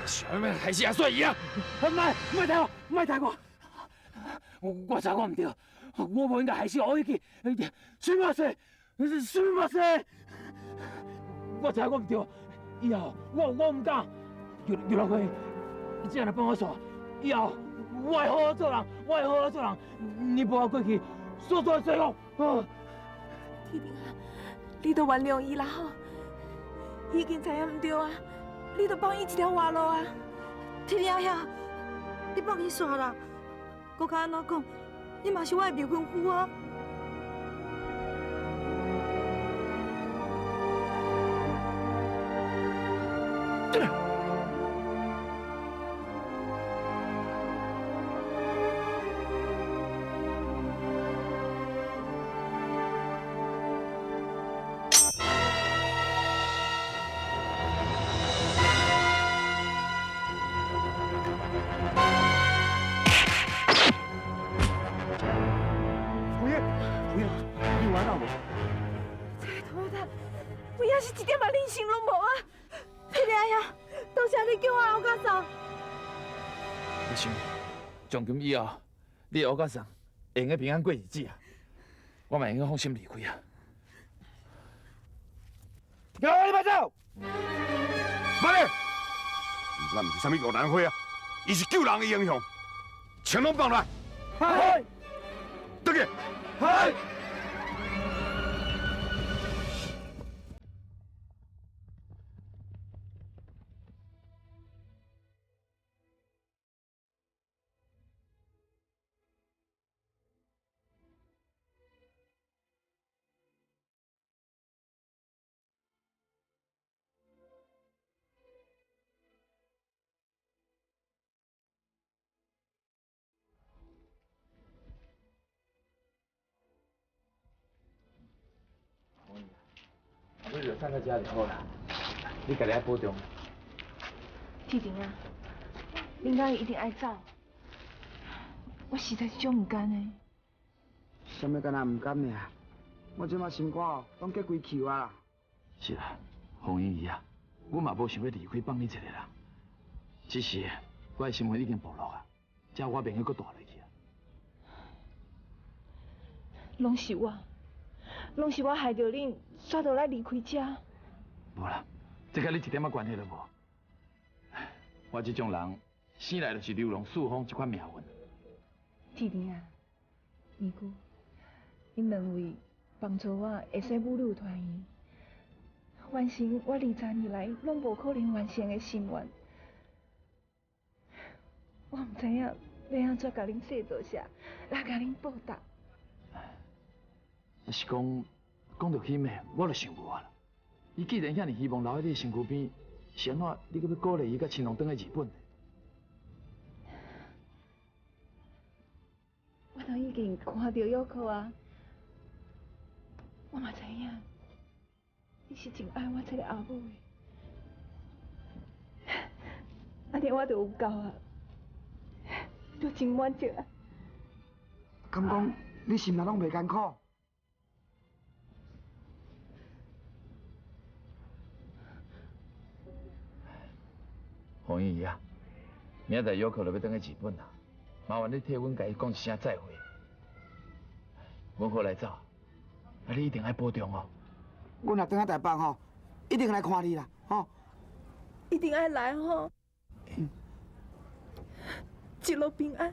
想欲害死阿雪姨啊！莫莫提我，莫提我！我知我毋对，我無應該害死烏去。すみません，すみません。我知我毋對，以後我毋敢。劉劉老哥，你這樣來放我煞，以後我會好好做人，我會好好做人。你無我過去所做的罪惡。天定啊，你都原諒伊啦吼，已經知影毋對啊，你都放伊一條活路啊。天靈阿兄，你放伊煞啦，閣較按怎講，伊嘛是我的未婚夫啊。胡英，胡英，你有安怎無？這個頭仔，有影是一點仔靈性攏無啊！天靈阿兄，多謝你救我後家嫂。我想，從今以後，你的後家嫂會用得平安過日子啊！我嘛會用放心離開啊！你別走！慢咧，咱毋是啥物玉蘭花啊，伊是救人的英雄，槍攏放來。係。轉去。係。你就等到遮就好啦，你家己愛保重。志玲啊，恁家一定愛走，我實在是足毋甘的。啥物敢若毋甘爾？我這馬心肝哦，攏結規球啊！是啦，鳳英姨啊，我嘛無想欲離開放你一個人，只是我的身份已經暴露啊，這我袂用閣蹛落去啊。攏是我，攏是我害著恁，煞著來離開遮。無啦，這佮你一點仔關係都無。我這種人生來就是流浪四方這款命運。志玲啊，二姑，恁兩位幫助我會使母女團圓，完成我20年來攏無可能完成的心願。我毋知影欲按怎共恁說多謝，來共恁報答。若是講講著彼暝，我就想無啊啦。伊既然遐爾希望留佇你身軀邊，是按怎你閣欲鼓勵伊佮青龍轉去日本？我都已經看著約克啊，我嘛知影，你是真愛我這個阿母的，按呢我就有夠啊，就真滿足啊。敢講你心內攏袂艱苦？鳳英姨啊，明仔载有可就欲转去日本啦，麻烦你替阮共伊讲一声再会。阮好来走，啊，你一定爱保重哦。阮若转去台北吼，一定来看你啦，吼。一定爱来吼，一路平安。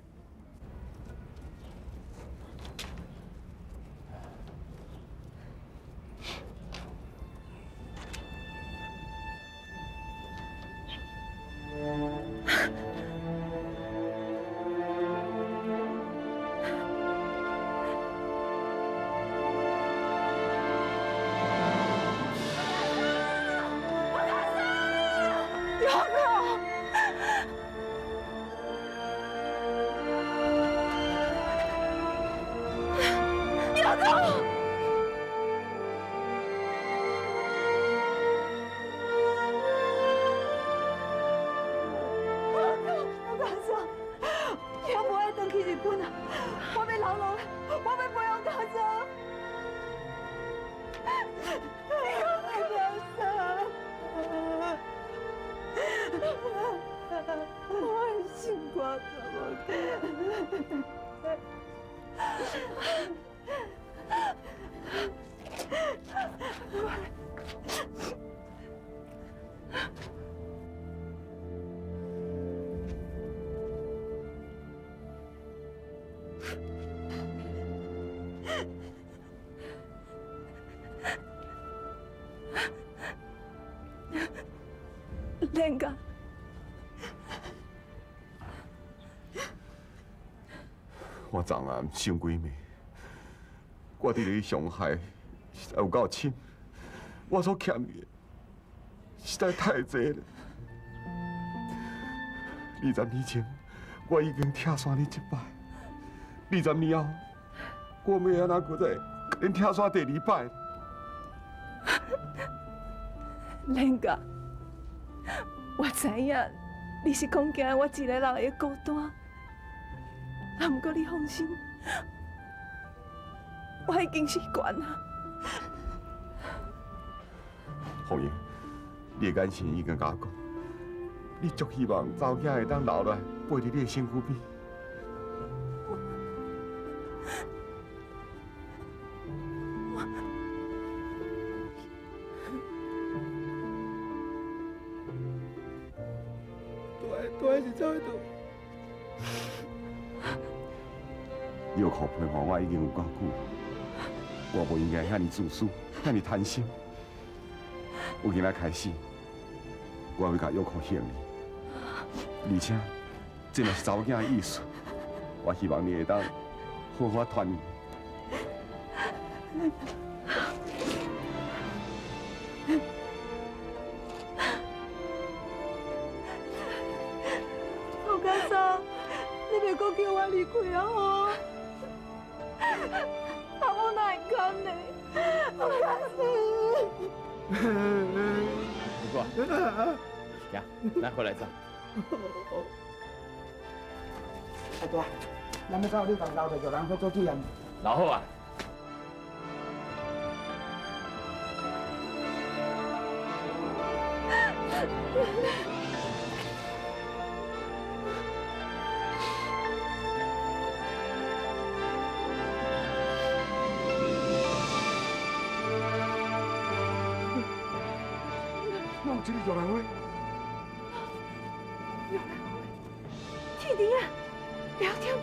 练甲，我昨暗伤几暝，我伫咧上海实在有够深，我所欠你的实在太济了。20年前，我已经拆散你一摆，20年后，我欲按怎阁再共恁拆散第二摆？练甲。我知影你是讲惊我一个人会孤单，啊，毋过你放心，我已经习惯啊。凤英，你的眼神已经共我讲，你足希望查某囝会当留落来陪伫你的身躯边。药库陪伴我已经有够久，我无应该遐尔自私，遐尔贪心。有今仔开始，我欲共药库还你，而且这嘛是查某囝的意思，我希望你会当好好团圆。吴家嫂，你袂阁叫我离开啊吼？啊，我哪会甘呢？吴家嫂。不过，行，咱回来走。阿大，咱欲走，你共留一个人去做纪念。老好啊。哪有这个玉兰花？玉兰花，天弟啊，不要跳的。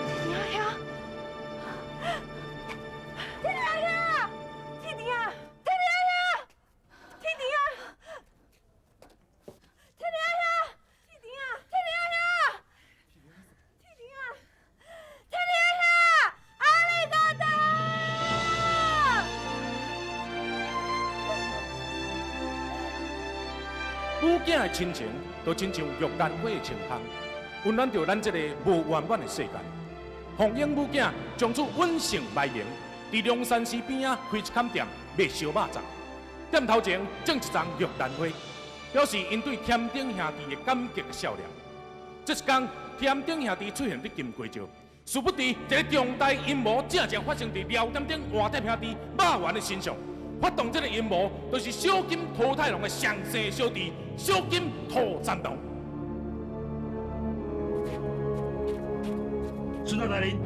天弟阿兄，天弟阿兄，天弟啊，天弟阿兄，天弟啊，天弟阿兄，天弟啊，天弟阿兄，天弟啊，天弟阿兄，阿里嘎多。母囝的亲情，就亲像玉兰花的清香，温暖著咱这个无圆满的世间。凤英母囝从此隐姓埋名，伫龙山寺边仔开一坎店卖烧肉粽，店头前种一丛玉兰花，表示𪜶对添丁兄弟的感激的笑脸。这一天，添丁兄弟出现伫金鸡石，殊不知一个重大阴谋正正发生伫廖添丁、换店兄弟肉圆的身上。发动这个阴谋，就是小金桃太郎的上生小弟小金涂三龙。巡查大人，巡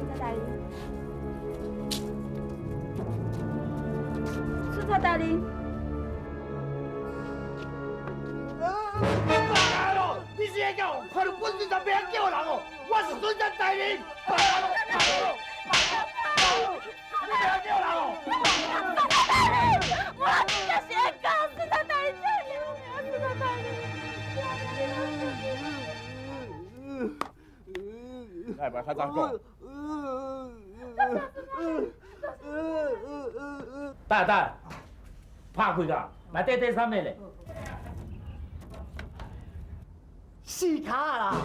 查大人，巡查大人。大咯！你是在叫？看到本巡查袂晓叫人哦！我是巡查大人。大咯！大咯！大咯！你袂晓叫人哦！巡查大人，我真正是会教巡查大人，这有名巡查大人。来，袂较早讲。等等，拍开啦，内底底啥物咧？四卡啦！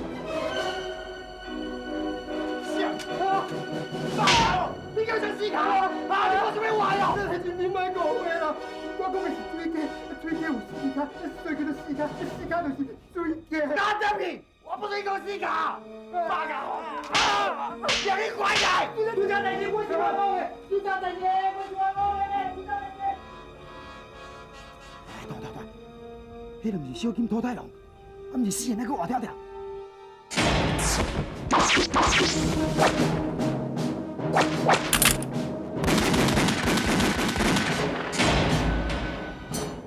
啥？啊！你敢说四卡啊？你讲啥物话哦？你莫误会啦，我讲的是水鸡，水鸡有四跤，所以叫做四跤，四跤就是水鸡。打断你！我不是讲四跤，八跤啊！让你滚来！巡查大人，我是我讲的，巡查大人，我是我讲的，巡查大人。哎，大大大，彼个毋是小金土太郎，啊，毋是死人那个活跳跳。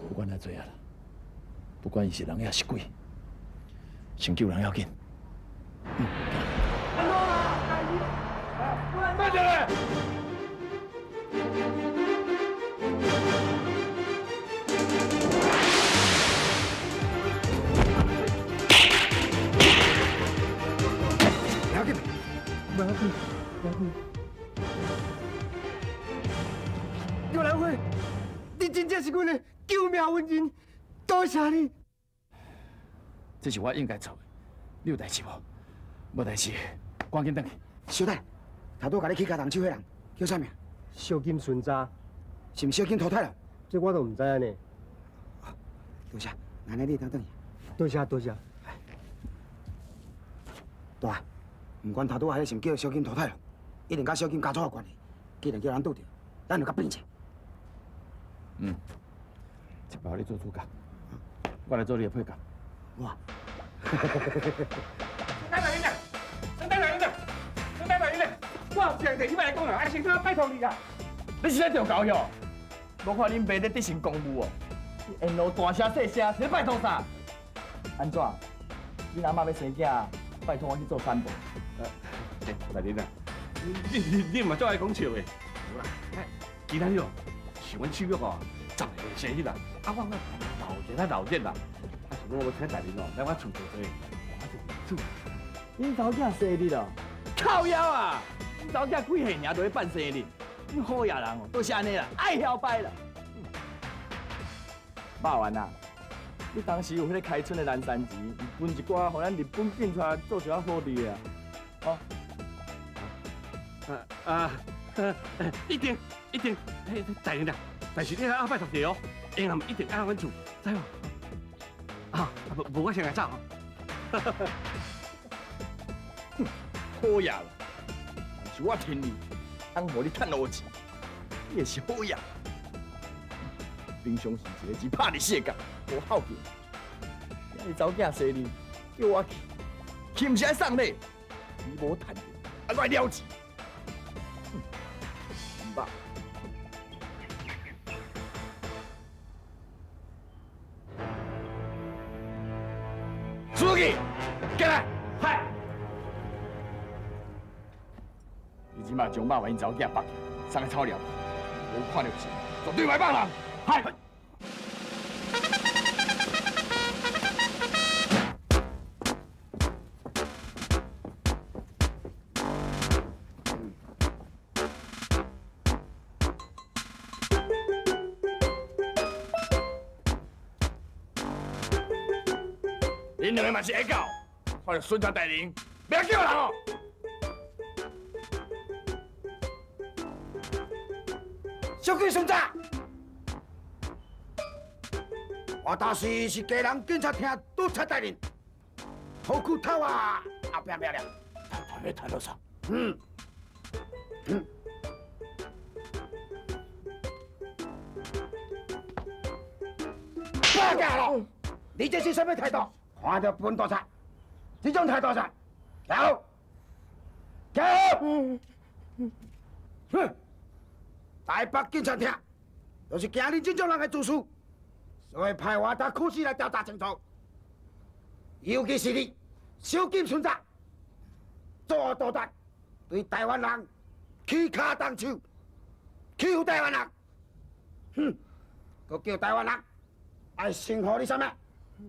不管哪做啊啦，不管伊是人抑是鬼，先救人要紧。慢点嘞！不要紧，不要紧，不要紧。玉兰花，你真正是阮的救命恩人，多谢你。这是我应该做的，你有代志无？无代志，赶紧转去。小等，头拄共你起跤动手彼人叫啥名？小金巡查，是毋是小金土太郎？这我都毋知影呢。多谢，那呢你等转去。多谢多谢。大，不管头拄仔彼是毋叫小金土太郎，一定佮小金家族有关系。既然叫咱拄著，咱就共变者。嗯，这摆予你做主角，我来做你的配角。我。陈大人啊，陈大人啊，陈大人啊，我有一个你莫来讲啊，阿先生拜托你啊。你是咧调教哟？无看恁爸咧执行公务哦，你沿路大声细声，是咧拜托啥？按怎？你阿嬷欲生囝，拜托我去做产婆。大人啊，你嘛足爱讲笑的。无啦，今仔日哦，是阮手玉哦，10个生日啦，啊我我闹热啊闹热啦，啊想讲我请大人哦来我厝坐坐，我就厝。恁查某囝生日哦？靠腰啊！恁查某囝几岁尔就咧办生日？恁好野人哦，都是按呢啦，爱嚣摆啦。肉丸啊，你当时有彼个开春的南山钱，分一寡，予咱日本警察做一下好利啊！哦。一定一定，嘿，大人啊，但是你阿拜托者哦，下暗一定爱阮厝，知无？啊，无我先来走。哼，好野啦！是我听你，通予你趁乌钱，你也是好野。平常时一个字拍伫世界，无孝敬。今日查某囝生日，叫我去，去毋是爱送礼，你无趁著，啊，阁爱了钱。哼，出去，过来，嗨！你这马将肉丸𪜶查某囝绑起来，送去草寮，无看著钱，绝对袂放人。嗨！恁两个嘛是会到，看著巡查大人，袂晓叫人哦。小金巡查，我当时是家人警察厅督察大人，好苦头啊，后壁命令。他要谈到啥？嗯嗯，八家咯，你這是啥物態度？看著本督察，這種態度噻，徛好，徛好。哼，台北警察廳就是驚恁這種人的自私，所以派我搭苦死來調查清楚。尤其是你，收金孫仔，作惡多端，對台灣人起跤動手，欺負台灣人，哼，閣叫台灣人愛稱呼你啥物？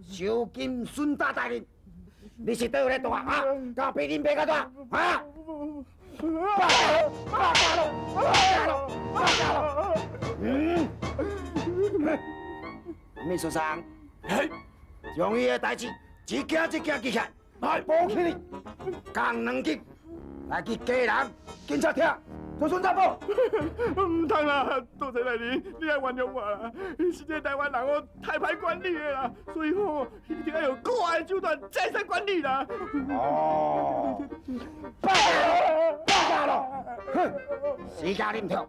收金孫仔大人，你是佗位咧大啊？敢比恁爸閣大啊？八家八家咯，八家咯，八家咯。嗯，秘書長，將伊的代誌一件一件記起來，來補起你，降兩級，來去基隆警察廳做巡查部。毋通啦，多謝大人，你愛原諒我啦。是這台灣人哦，太歹管理的啦，所以吼一定愛用高壓手段才會使管理啦。哦，罷罷咯，哼，時間恁跳，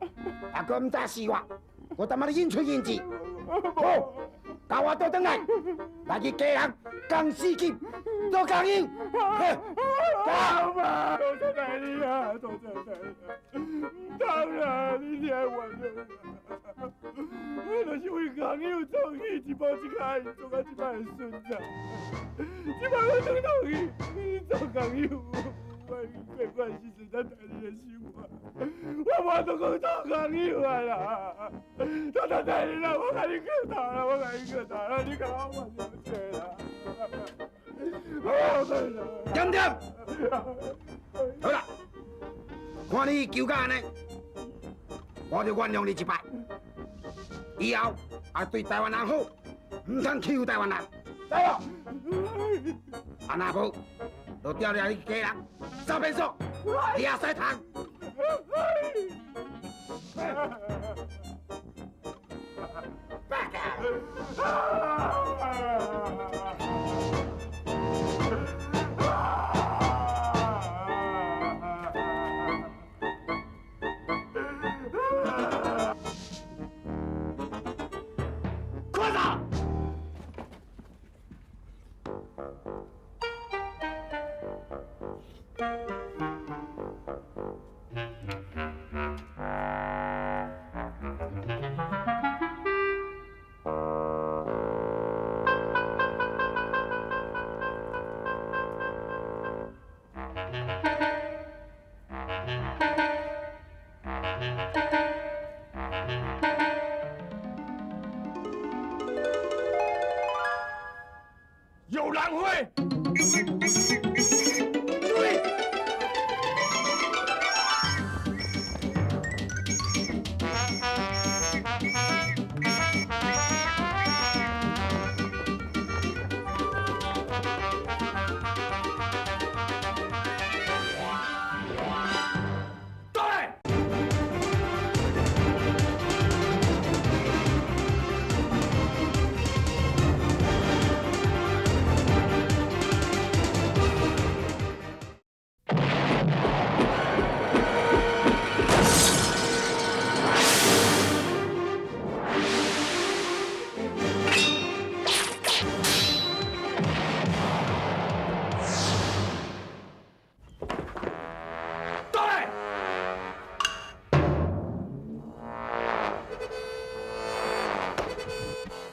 啊，閣毋知死我，我他媽的應出應志，好，共我倒轉來，來去基隆降四級做工友。好嘛，多謝大人啊，多謝大人，毋通啦，你一定愛原諒我。我就是為工友做起，一步一跤做到這擺的孫仔，這擺我轉倒去做工友，我過慣是孫仔大人的生活，我無法度講做工友啊啦。多謝大人啦，我共你磕頭啦，我共你磕頭啦，你共我原諒一下啦。點點，好啦，看你求到按呢，我就原諒你一擺。以後愛對台灣人好，毋通欺負台灣人，知無？啊，若無，就調你去基隆詐騙所，你也使通。八家。快走！有人會，對。对。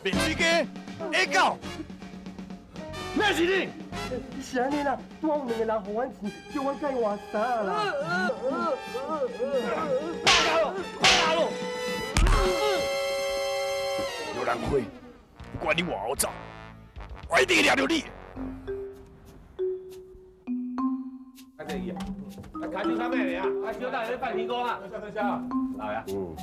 面水鸡，下狗，咩是你？是按呢啦，拄好有兩個人予阮錢，叫阮共伊換衫啦。八家咯，八家咯！刘兰辉，不管你往后走，我一定會掠著你。較這伊啊，啊，跤手啥物嚟啊？啊，小弟咧拜天公啊。多謝多謝。來啊。嗯。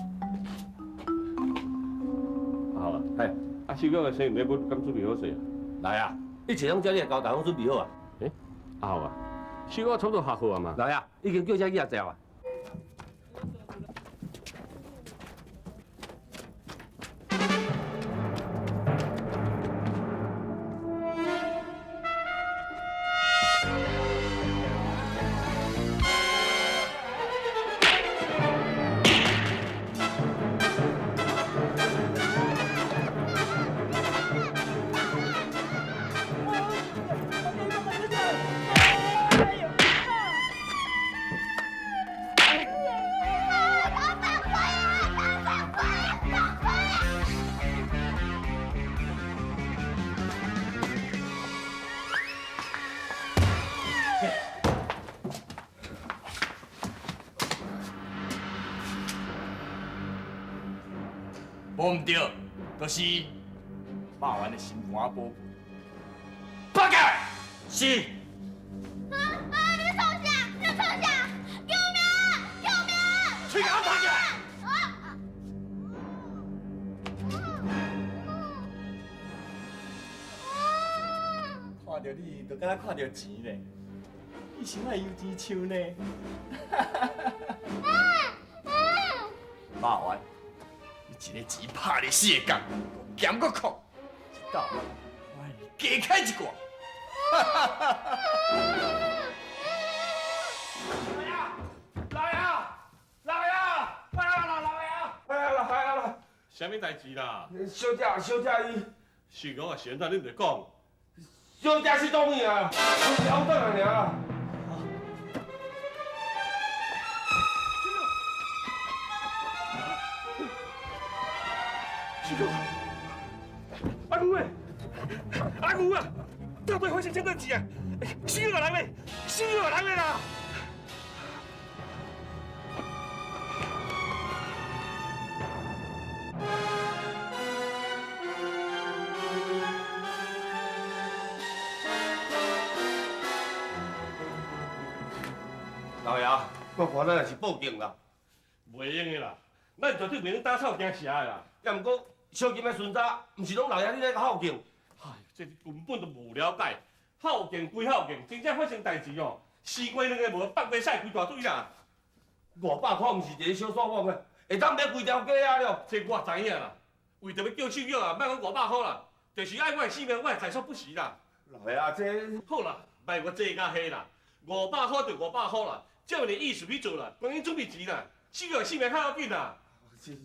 好啊，係。啊，小哥嘅生意要敢準備好勢啊？來啊！一切攏照你的交代，攏準備好啊。欸，阿豪啊，小哥差不多學好啊嘛。來啊，已經叫這囡仔坐啊。無毋對，就是肉丸的心肝寶貝。八戒，是。啊啊！你創啥？你創啥？救命！救命！喙共我拍起來！看著你，就敢若看著錢咧。你想愛有錢樹呢？肉丸，你一個錢拍你四个角，鹹閣苦，這道我愛你加開一掛。來啊！來啊！來啊！來啊！來啊！來啊！來啊！來！啥物代誌啦？小姐，小姐伊，是講啊，是按怎？你毋著講。小姐失蹤去啊，了轉來爾。师哥，阿牛欸，阿牛啊，到底发生啥代志啊？死个人咧，死个人咧啦！老爷，我看咱也是報警啦，袂用的啦，咱絕對袂用打草驚蛇的啦。也毋過小金的孫仔，毋是攏老爺你咧孝敬。哎，這根本就無了解，孝敬歸孝敬，真正發生代誌哦，四瓜兩个無，放袂使規大堆啦。500箍毋是一個小數目的，會當買規條街啊了。這我知影啦，為著欲救秀玉啊，莫講500箍啦，就是愛我的性命，我會在所不辭啦。老爺，這好啦，莫我這甲彼啦，500箍就500箍啦。照你意思去做啦，趕緊準備錢啦，秀玉的性命較要緊啦。是是是。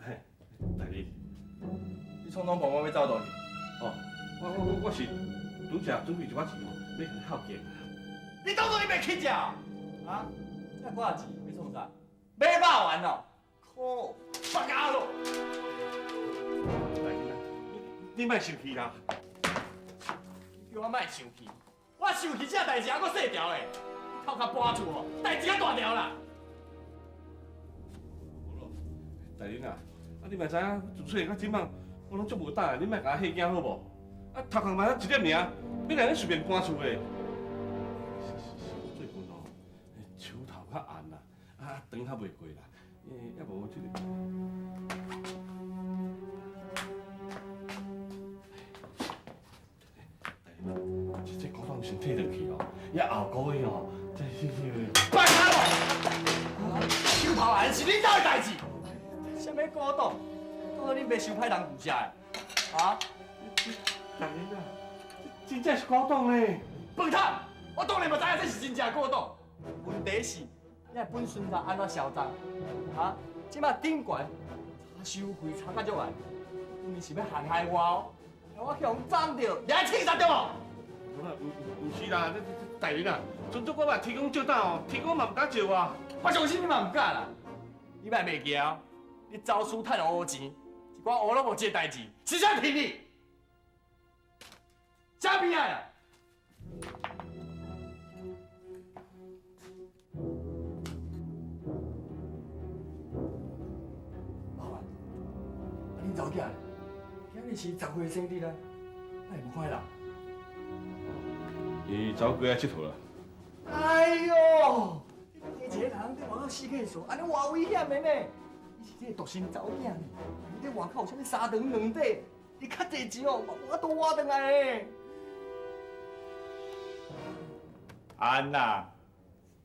嘿，大人，你匆匆忙忙欲走佗去？哦，我是拄才準備一寡錢哦，欲孝敬。你當作你袂去食？啊？這寡錢欲創啥？買肉丸哦？靠！放假咯！大人啊，你莫生氣啦！你叫我莫生氣，我生氣這代誌還閣細條的，頭殼搬厝哦，代誌較大條啦。無咯，大人啊，啊你嘛知影，自細到這擺，我攏足無膽的，你莫共我嚇驚好無？啊頭殼嘛一粒爾，欲來你隨便搬厝的。最近哦，手頭較紅啦，啊腸較袂過啦，抑無這個。大人，這古董先退轉去哦，抑後個月哦，這這這。拜託咯！手頭紅是恁兜的代誌，啥物古董？當作恁爸傷歹人留下的，啊？大人啊，這真正是古董呢。笨蛋！我當然嘛知影這是真正古董。問題是，你本孫子按怎銷贓？啊？這擺頂懸查收費查甲足懸，你是欲陷害我哦？我去予人斬著，你愛氣死對無？毋是啦，這大人啊，陣陣我嘛天公借膽哦，天公嘛毋敢借我。我相信你嘛毋敢啦。你莫袂記哦，你走私趁烏錢，一寡烏攏無這代誌，是啥騙你？啥騙啊？老板，啊恁查某囝今日是10歲生日啊，哪會無看人？伊走過來𨑨迌啦。哎喲，你一個人佇外口四處踅，按呢偌危險的呢！伊是這個獨生查某囝呢，伊佇外口有啥物三長兩短，伊較濟錢哦，無法度活轉來的。安啦，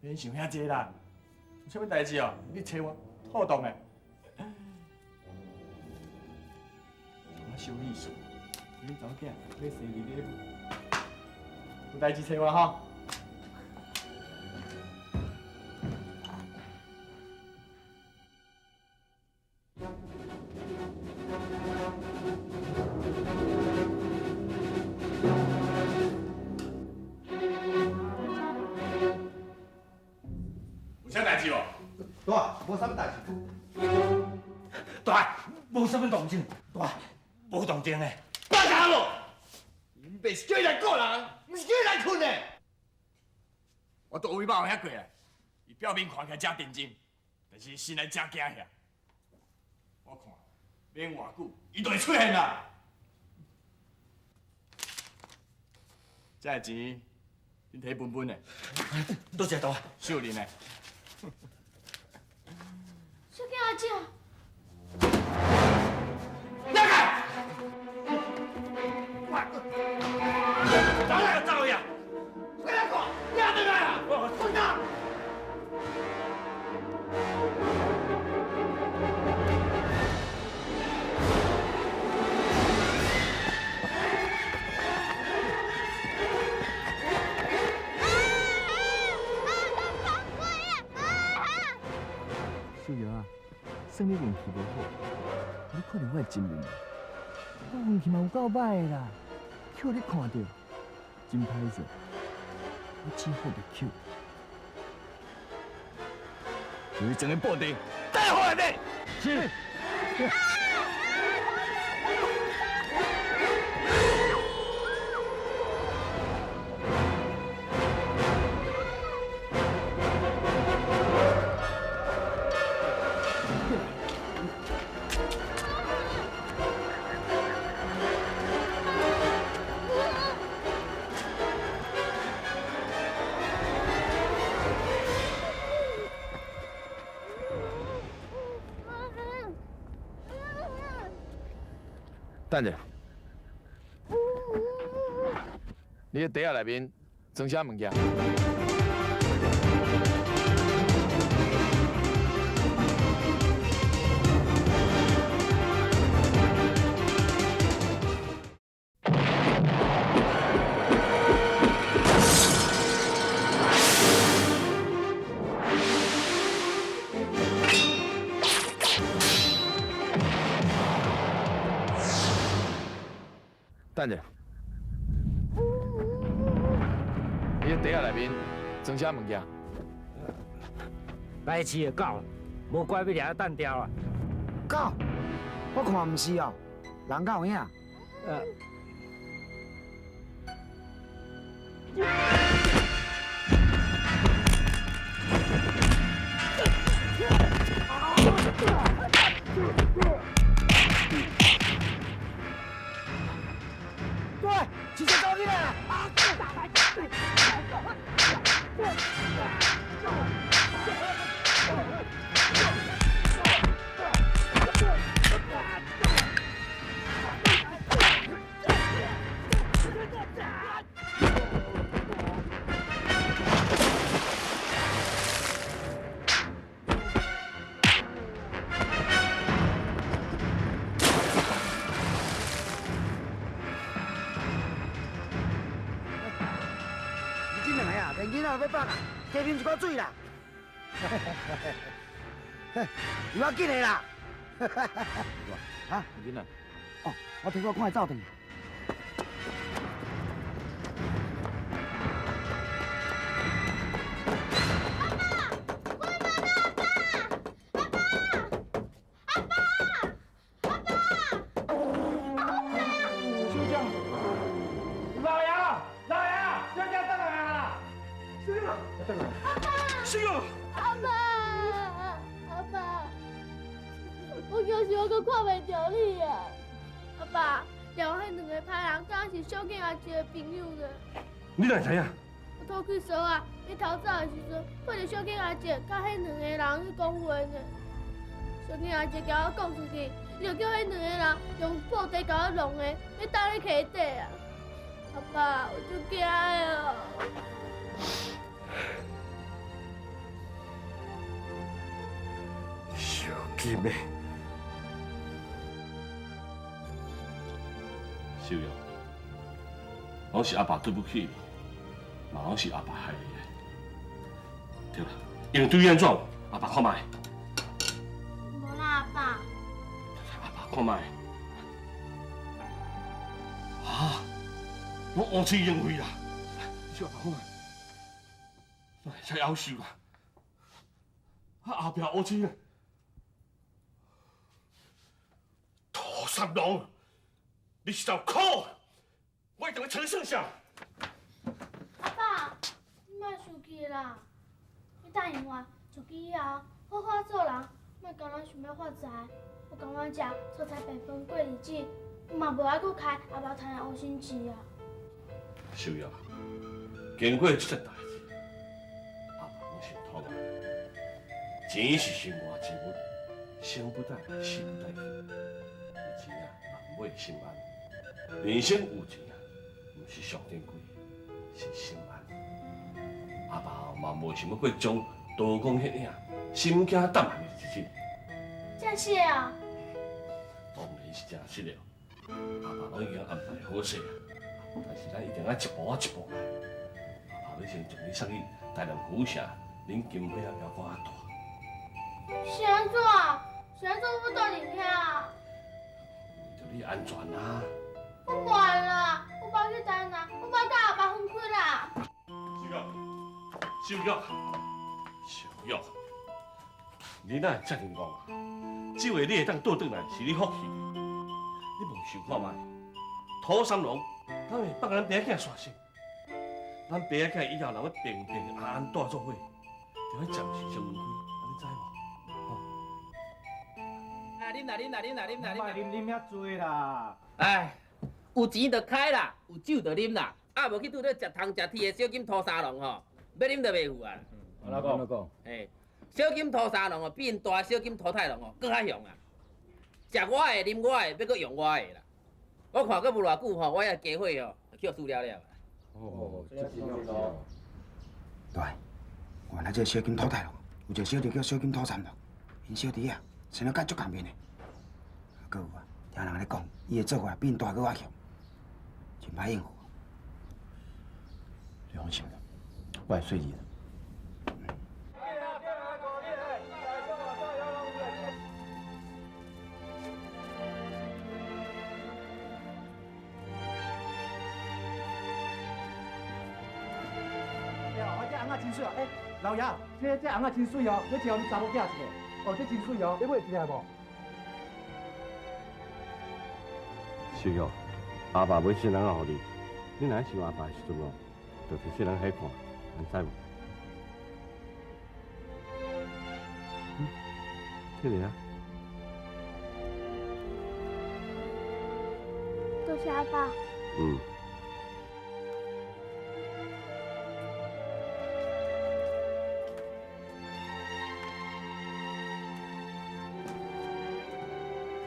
免想遐濟啦，有啥物代誌哦，你揣我，妥當的。我小意思，恁查某囝欲生日礼物，有代誌揣我吼。有啥代誌無？大，無啥物代誌。大，無啥物動靜，大，無動靜的。放下咯！𪜶爸是叫你來顧人，毋是叫你來睏的。我拄位媽遐過來，伊表面看起來誠鎮靜，但是心內誠驚嚇。我看免偌久，伊就會出現啦。這个錢，恁提分分的。多謝大。秀玲的。小囝阿姐。哪个？走啦，走呀！你来看，你阿转来啊！滚啊！秀瑶啊，算你运气无好，你看著我的真面目，我运气嘛有够歹的啦，予你看著，真歹势，我只好入手，就去装个布袋，带回来的。是。等者，你伫袋仔内面装啥物件？等者，你伫袋仔内面装啥物件？白痴的狗，无乖要掠等掉啊！狗，我看毋是哦，人敢有影？对，直接走起来！囡仔欲放啊，加啉一寡水啦。有要紧的啦。啊？囡仔？哦，我提我看伊走转去。阿爸，阿爸，我就是我阁看袂著你啊！阿爸，掠彼两个歹人，敢是小囝阿姐的朋友呢？你哪会知影？我偷去锁啊，你逃走的时阵，看著小囝阿姐佮彼两个人咧讲话呢。小囝阿姐共我讲出去，伊就叫彼两个人用布袋共我弄的，欲搭咧溪底啊！阿爸，我足惊的哦。小金的，秀瑶，拢是阿爸对不起你，嘛拢是阿爸害你的。对啦，因为对你按怎，阿爸看觅。无啦，阿爸。阿爸看觅。啊，我乌青用费啦，你小阿爸看觅，会使夭寿啊？啊，后壁乌青啊！三郎，你是条苦，我一定会找你算账。阿爸，你莫生气啦，你答应我，从今以后好好做人，莫干焦想欲发财。我甘愿食粗菜白饭过日子，我嘛无爱阁开阿爸趁的乌心钱啊。秀玉，经过这件代志，阿爸拢想通啊。钱是身外之物，生不带来，死不带去。有钱啊，嘛毋买心安。人生有钱啊，毋是上珍贵，是心安。阿爸嘛无想欲过将刀光血影、心惊胆寒的日子。真实啊！当然是真实的，阿爸拢已经安排好势啊。但是咱一定爱一步仔一步来。阿爸欲先将你送去台南府城，恁金花仔表哥仔住。是按怎？是按怎欲蹛伫遐？为著你安全啊！我无爱啦，我欲去台南，我欲佮阿爸分开啦。秀玉，秀玉，秀玉，你哪会遮尔戆啊？这话你会当倒转来，是你福气。你无想看觅，涂三郎，敢会放咱爸仔囝煞性？咱爸仔囝以后若欲平平安安蹛做伙，就爱暂时先分开，按呢知无？啊，啉啦啉啦啉啦啉啦！莫啉啉遐济啦！哎，有钱就开啦，有酒就啉啦，啊无去拄著食通食铁的小金涂三郎吼，欲啉就袂赴啊。按怎讲？按怎讲？哎，小金涂三郎哦，比𪜶大小金涂太郎哦，阁较凶啊！食我的，啉我的，欲阁用我的啦。我看阁无偌久吼，我遐家伙吼，去予输了了。哦，这是哦。对，原来这个小金涂太郎有一个小弟叫小金涂三郎，𪜶小弟啊，生得佮足共面的。啊，阁有啊，听人咧讲，伊的做法比𪜶大阁较凶，真歹应付。你放心，我会细腻。真水哦！欸，老爷，这尪仔真水哦，欲借予恁查某囝一个。哦，这真水哦，你买一个无？秀玉，阿爸买新人仔予你，你若想阿爸的时阵哦，就提细人彼看，你知无？嗯，摕来啊！多谢阿爸。嗯。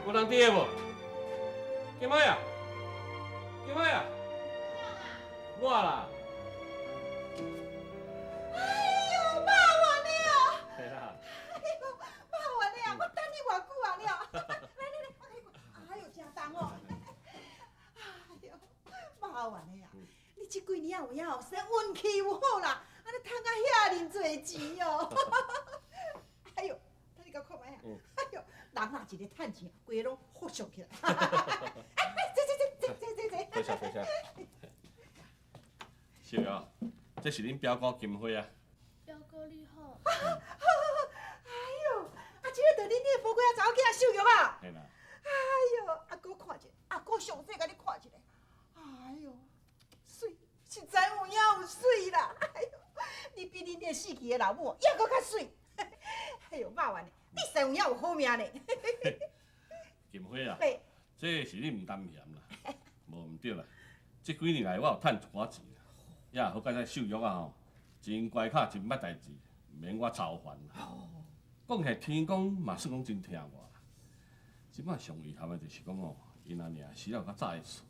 有人伫的无？金妹啊，金妹啊，我啦。哎呦，肉圆的哦！嘿啦。哎呦，肉圆的啊，我等你偌久啊了。来来来，我给你看。哎呦，真重哦。哎呦，肉圆的啊，你这几年有影哦，说运气有好啦，按呢趁啊遐尔济钱哦。哎呦，等你共看觅啊。哎呦，人若一个趁钱，规个拢福相起来。哎哎，坐坐坐坐坐坐。多谢多谢。秀玉，这是恁表哥金花啊。表哥你好。好好好，哎呦，啊，这个就是恁的宝贝仔查某囝秀玉啊。嘿啦。哎呦，阿哥看一下，阿哥详细共你看一下。哎呦，媠，实在有影有媠啦！哎呦，你比恁的死去的老母犹阁较媠。哎呦，肉圆的，你实有影有好命呢。金花啊，这是你毋担嫌啦，无毋对啦。这几年来我有趁一寡钱啦，也好佳哉秀玉啊吼，真乖巧，真捌代志，毋免我操烦啦。讲起来天公嘛算讲真疼我啦。这摆上遗憾的就是讲哦，𪜶阿娘死了较早会厝。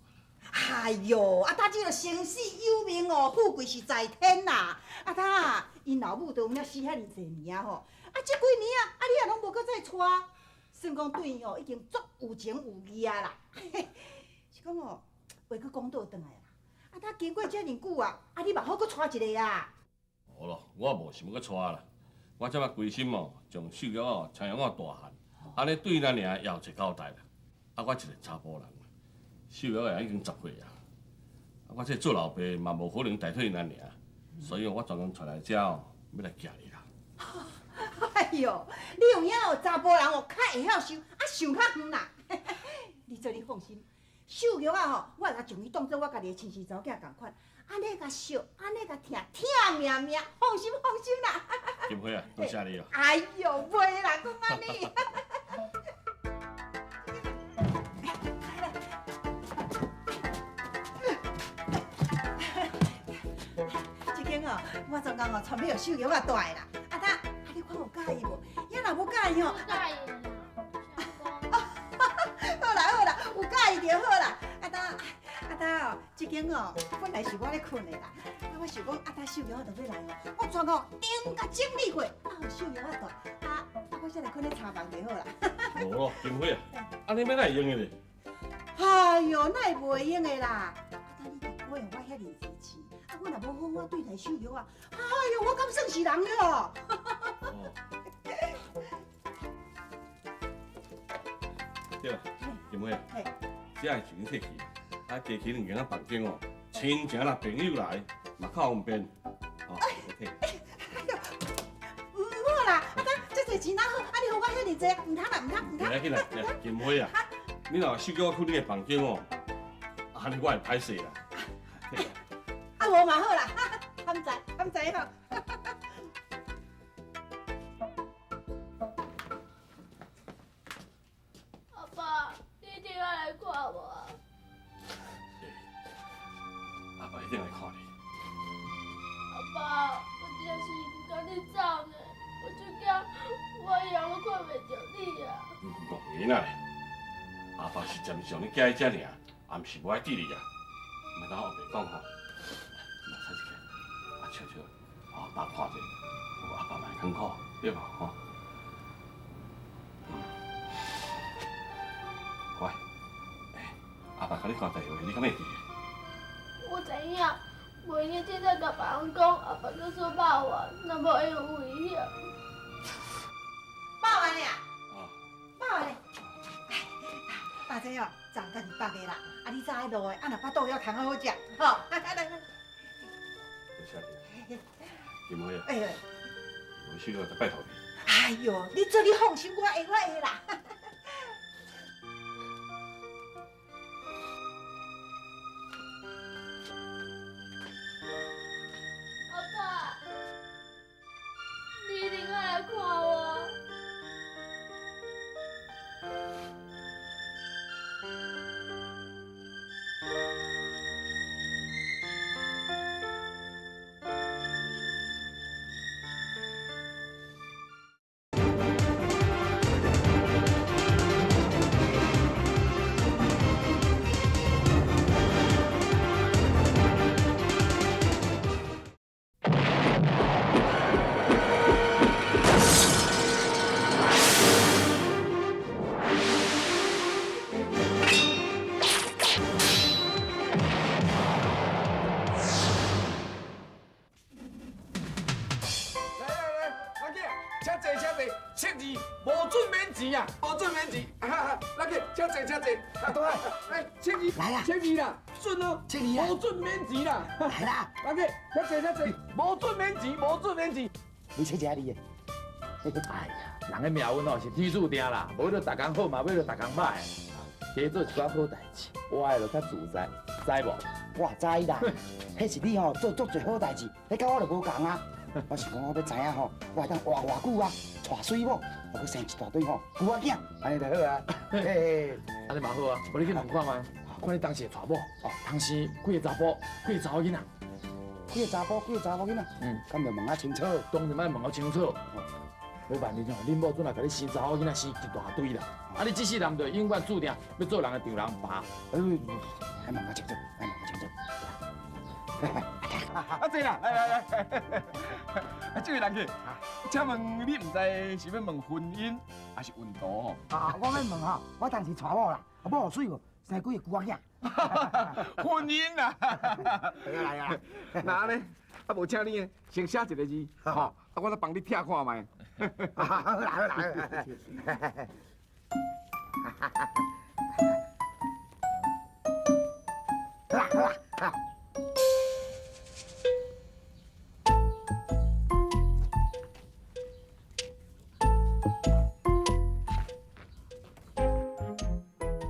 哎哟，啊，他这个生死有命哦，富贵是在天啦。啊，他𪜶老母都有影死遐尔济年啊吼，啊，这几年啊，啊，你也拢无阁再娶，算讲对伊吼已经足有情有义啊啦。是讲哦，话阁讲倒转来啦，啊，他经过遮尔久啊，啊，你嘛好阁娶一个啊。无咯，我无想欲阁娶啦。我这摆规心哦，将秀玉哦，亲像我大汉，按呢对𪜶阿娘也有一个交代啦。啊，我一个查埔人，秀玉也已经10岁啊。啊，我这做老爸嘛无可能代替𪜶阿娘，所以我专工带来遮哦，欲来寄伊啦。哎哟，你有影哦，查埔人哦，较会晓想，啊想较远啦。而做你放心，秀玉啊吼，我会共将伊当做我家己的亲生查某囝仝款，按呢共惜，按呢共疼，疼命命，放心放心啦。金花啊，多谢你哦。哎哟，袂啦，讲按呢。这间哦，我昨昏哦，带欲予秀玉仔蹛的啦。啊，啊，你看有佮意无？也若无佮意吼，佮意啦。好啦好啦，有佮意就好啦。啊，当啊当哦，这间哦，本来是我咧睏的啦。啊，我想讲啊，当秀玉仔就欲来哦，我全哦顶共整理过，啊，予秀玉仔蹛。啊啊，我才来睏咧茶房就好啦。无咯，金花啊，按呢欲哪会用的咧？哎哟，哪会袂用的啦？啊，当你逐个月予我遐尔济钱，啊，我若无好好对待秀玉啊，哎哟，我敢算是人了？对啦，金花，这个钱你摕去，啊，加起两间仔房间哦，亲情啦朋友来嘛较方便，哦，你摕。哎哟，毋好啦，啊，这济钱哪好？啊，你予我遐尔济，毋通啦，毋通，毋通。来去啦，金花啊，你若收叫我睏你的房间哦，按呢我会歹势啦。啊，无嘛好啦，敢知，敢知吼。阿爸，你一定爱来看我。阿爸一定来看你。阿爸，我这是毋甘你走呢，我就惊我以后拢看袂著你啊。戆囡仔咧，阿爸是暂时将你寄伫遮尔，也毋是无爱对你啊。莫当乌白讲吼，马擦一下，啊笑笑，阿爸看者，阿爸嘛会艰苦，对无吼？乖，欸，阿爸共你交代话，你敢会记？我知影，袂用凊彩共别人讲，阿爸叫做肉圆，若无会有危险。肉圆咧？肉圆咧？爸这哦，昨家己放的啦，啊你早爱落的，啊若腹肚枵通好好食，吼。来来。多谢你，金花啊。哎。无需要再拜托你。哎哟，你做你放心，我会我会啦。阿爸，你一定爱来看我。来啦，72啦，准哦，72啦，无准免钱啦。来啦，来去，遐济遐济，无准免钱，无准免钱。你切一下你的。哎呀，人的命运哦是天注定啦，无就逐工好嘛，无就逐工歹。加做一寡好代志，我的就较自在，知无？我知啦，彼是你吼做足济好代志，彼佮我就无仝啊。我是讲我欲知影吼，我会当活偌久啊，娶水某，我阁生一大堆吼龟仔囝，按呢就好啊。嘿嘿，按呢嘛好啊，无你去问看觅，看你当时会娶某，哦，通生几个查埔，几个查某囡仔？几个查埔，几个查某囡仔？嗯，敢著问较清楚？当然爱问较清楚。无万一吼，恁某阵来共你生查某囡仔生一大堆啦，啊，你这世人就永远注定欲做人的丈人婆。哎，爱问较清楚，爱问较清楚。啊，坐啦，来来来，啊，这位人客，请问你毋知是欲问婚姻，还是运途吼？啊，我欲问吼，我当时娶某啦，啊，某水无，生几个龟仔囝。婚姻啦，来啊来啊，那按呢，啊无请你先写一个字，吼，啊，我来帮你拆看觅。好啦好啦。好啦好啦。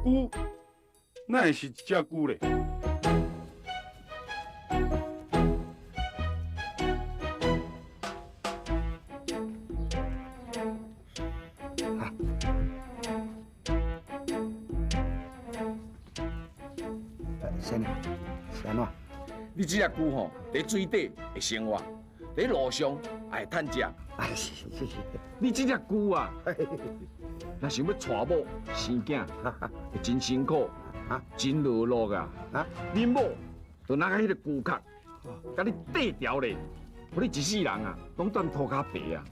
龟哪会是一只龟咧？先生，是按怎？你这只龟吼，伫水底会生活，伫路上也会趁食。啊，是是是。你这只龟啊，若想欲娶某生囝，会真辛苦，真劳碌啊！恁某就拿彼个龟壳，共你缀牢咧，予你一世人啊，拢踮涂跤爬啊！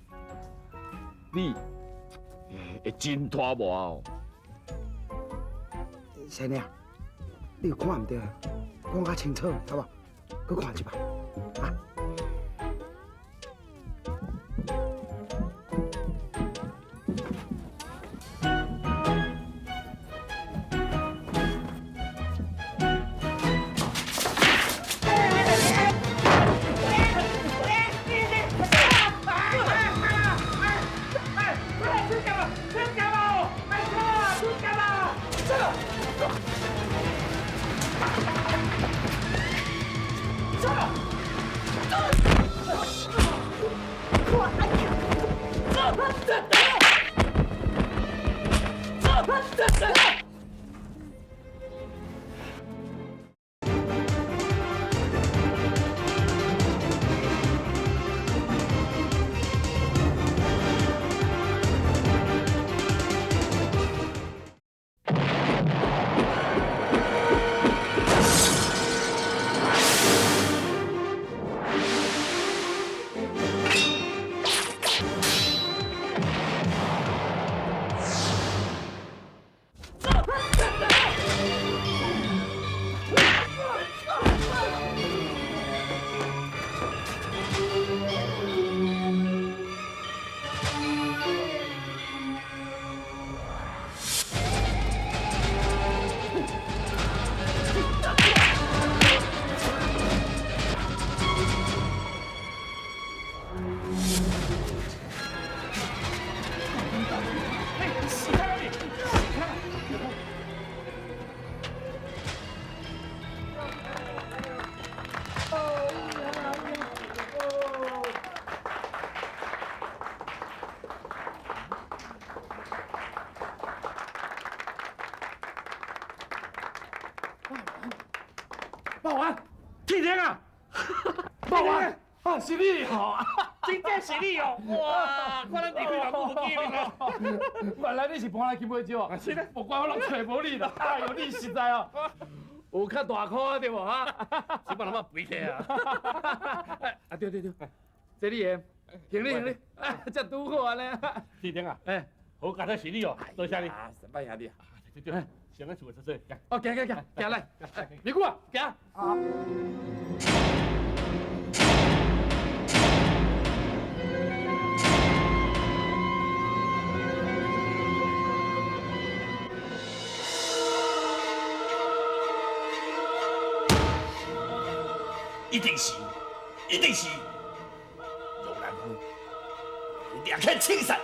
你会真拖磨哦。先生，你有看毋对，讲较清楚，好无？阁看一摆，啊。霸王，铁天啊！霸王啊，是你吼，真正是你哦！哇，看咱离开偌久无见面啊！原来你是搬来金尾洲啊？是咧，无怪我拢揣无你啦。哎呦，你实在哦，有较大箍对无哈？这摆那么肥起啊！啊对对对，这你的，行李行李，哎，这拄好按呢。铁天啊，哎，好佳哉是你哦，多谢你。啊，拜兄弟啊。对对。先去厝内坐坐，哦，行行行，行来，尼姑啊，行。啊。一定是，一定是，玉兰花掠去青山，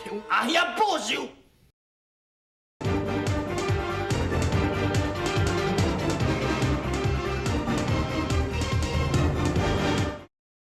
替阮阿兄报仇。